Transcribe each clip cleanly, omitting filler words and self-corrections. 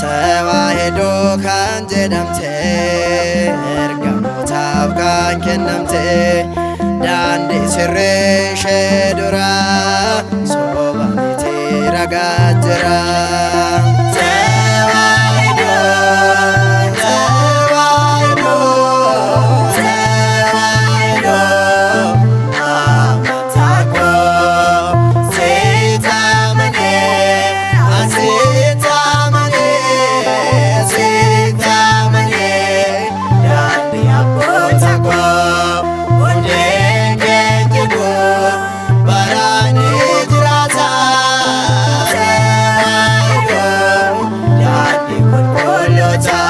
ተዋሕዶ kan jedhamte ergamootaaf kan kennamte daandii sirrii ishee dura soba miti ragaa jira. ተዋሕዶ ተዋሕዶ ተዋሕዶ amantaa koo sitti amanee asitti amanee sitti amanee daandii abboota koo hundeen keenya koo baraan jiraata. ተዋሕዶ daandii qulqullootaa.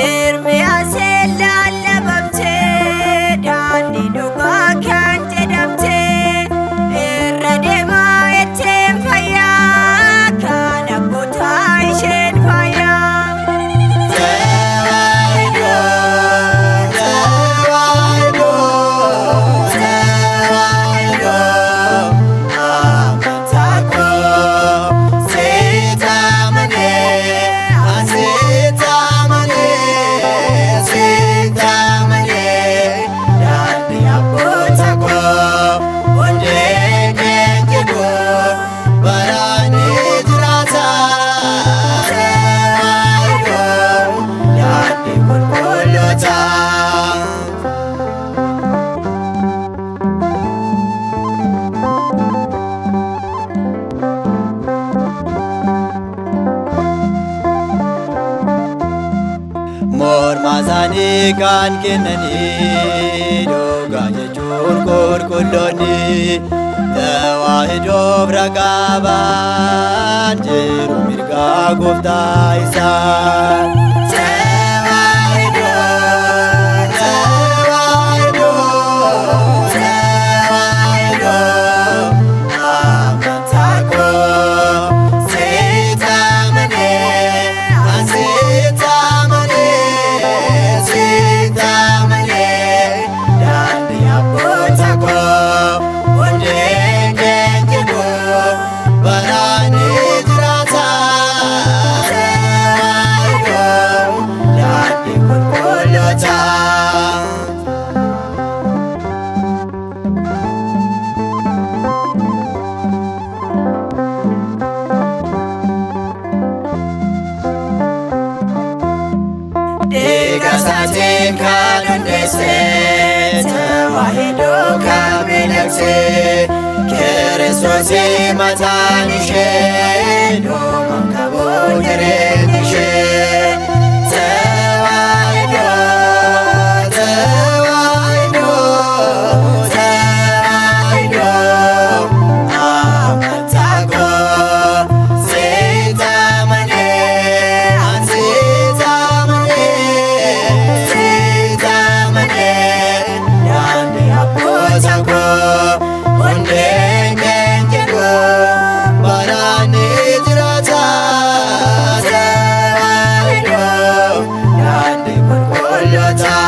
Ermiyaas lallabamtee daandii dhugaa kan jedhamte irra deemaa ittiin fayyaa kan abbootaa isheen fayyaa. ተዋሕዶ ተዋሕዶ ተዋሕዶ amantaa koo sitti amanee asitti amanee sitti amanee daandii abboota koo hundeen keenya koo baraan jiraata. ተዋሕዶ daandii qulqullootaa. Morma isaanii kan kennanii dhugaa jechuun qulqulloonni tawaahidoof ragaa ba'an jiru mirgaa gooftaa isaan. ተዋሕዶ ተዋሕዶ ተዋሕዶ amantaa koo sitti amanee asitti amanee sitti amanee daandii abboota koo hundeen keenya koo baraan jiraata. ተዋሕዶ daandii qulqullootaa. Dhiiga isaatiin kan hundeesse ተዋሕዶ kan miidhagse Kiristoos mataan ishee dhumaan qabu jireenyi ishee. ተዋሕዶ Mataa.